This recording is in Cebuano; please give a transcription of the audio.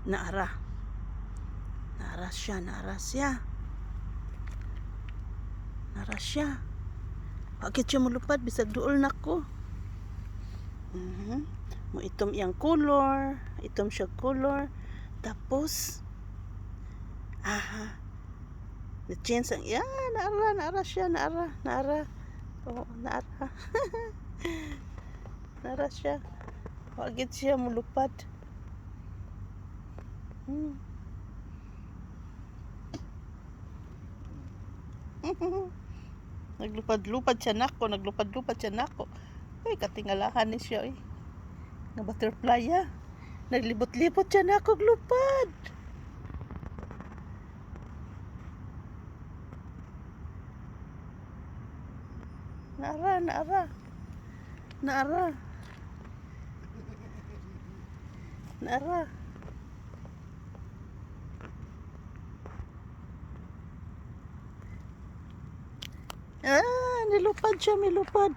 Naara. Naara siya, naara siya. Naara siya. Bakit siya mulupad? Bisag duol nako. Mo itom iyang color. Itom siya color. Tapos, aha, na-change ang, yeah, naara, naara siya, naara, naara. Oo, naara. Naara siya. Wa gyud siya mulupad. Naglupad-lupad siya nako, naglupad-lupad siya nako. Uy, katingalahan ni siya, uy. Nga butterfly, ah. Naglibot-libot siya nako, lupad. Naara, naara. Naara. Naara. Ah, nilupad siya, nilupad.